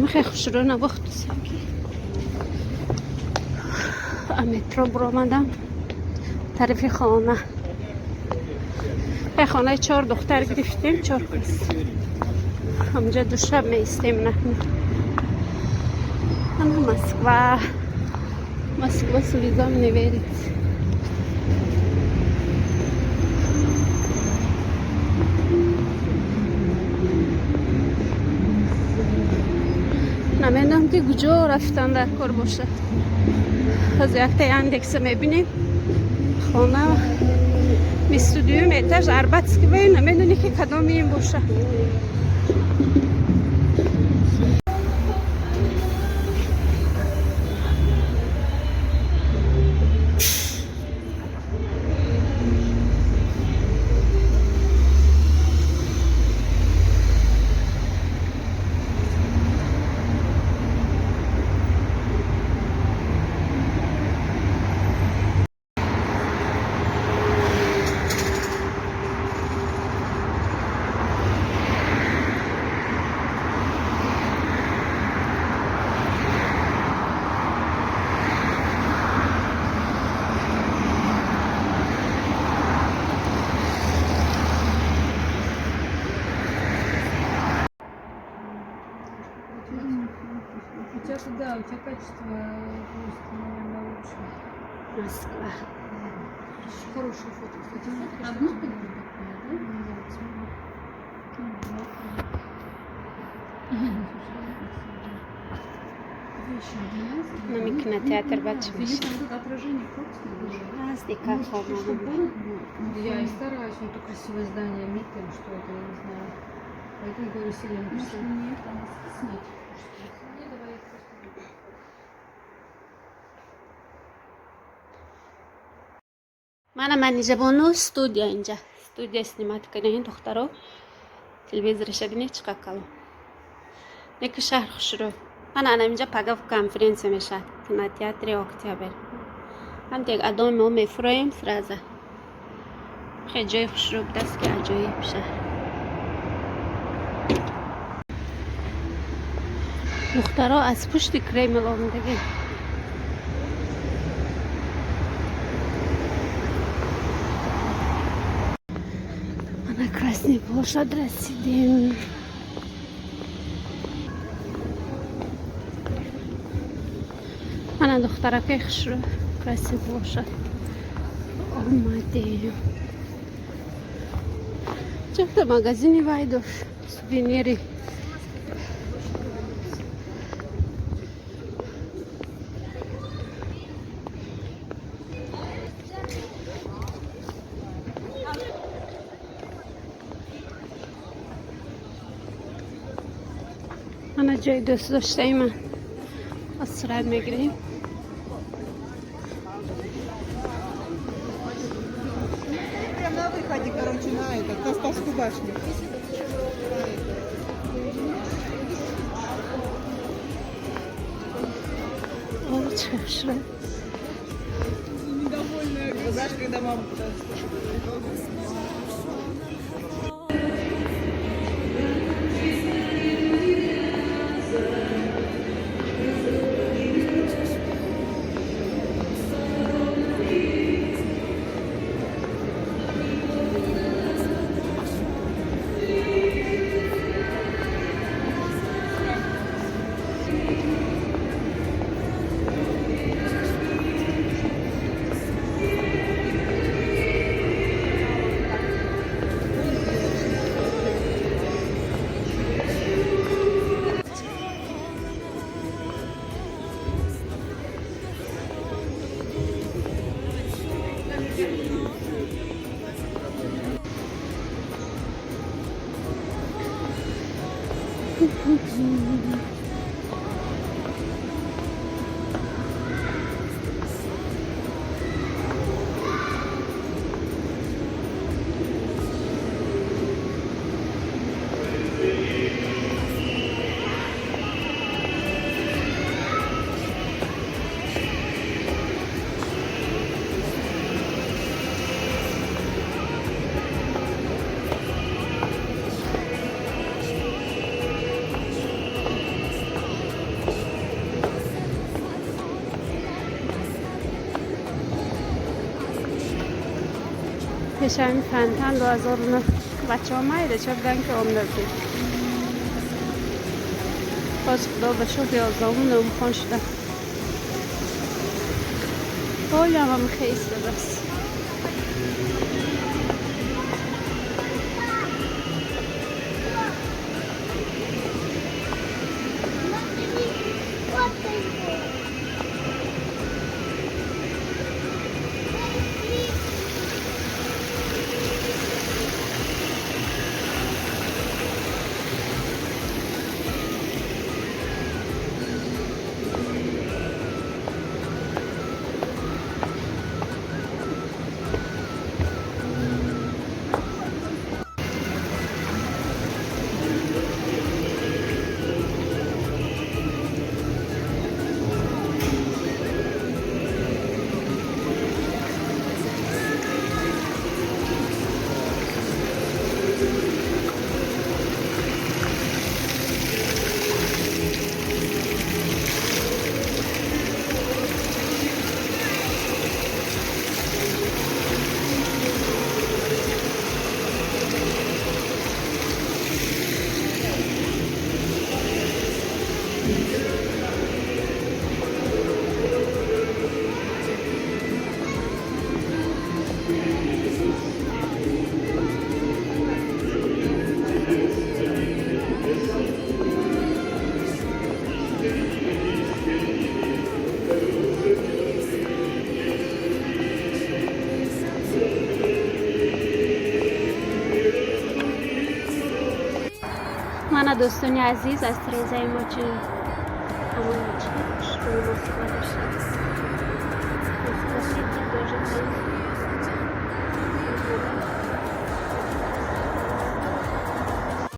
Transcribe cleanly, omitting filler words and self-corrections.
Мехе хушрӯ набохтусем ки метро буромадам тарафи хона. Хонаи чор духтар гирифтем, чор кас. Ҳамҷа ду шаб меистем. Нахна ана Москва, Москва слезам не верит. Намедонам ки куҷо рафтан дар кор бошад. Ҳозир якта Яндекса мебинем. Хона 22-юм этаж Арбатский бе, намедонӣ ки кадоми ин бошад. У тебя да, у тебя качество просто, наверное, лучше. Москва. Хорошая фото, кстати. Фотка, Одну такое, да? Ну, да, посмотри. Нами кинотеатр бачи Видишь, мешавад. там тут отражение просто даже. Наздика Может, хона. что город был? Я и стараюсь, но то красивое здание, Митин, что это, я не знаю. Поэтому говорю, сильно не Может, мне там снять? Не, давай я просто. Мана Манижабону, студия инҷа. Студия снимать кардани духтаро. Телевизораша бинед, чӣ қад калон. Неки шаҳр хушрӯ. Мана ана инҷа пага конференсия мешавад. Кинотеатри Октябр. Ҳамтек адоми мо мефуроем сразу. Хеле ҷои хушрӯ будаст ки аҷоиб шаҳр. Духтаро аз пушти Кремл омадагӣ. Мана Красный площадь расидем. Мана духтаракои хушрӯ, Красный площадь омадем. Чақта магазини вай дошт, сувенири. Мана ҷои дӯстдоштаи ман. Аз сурат мегирем. Прям на выходе, короче, на этот, на Спасскую башню. О, чӣ хушрӯ. Недовольная. Знаешь, когда мама пытается. Пешами фонтан 2009 бачаҳо майдача будан, ки омдадем. Боз, худо ба шукр, 11-уму нӯҳумхон шуда. Ҳолиам ҳам истодааст. Мана, дӯстони азиз, аз тирезаи мо чи ҳамон чи хушрӯи москва доштааст.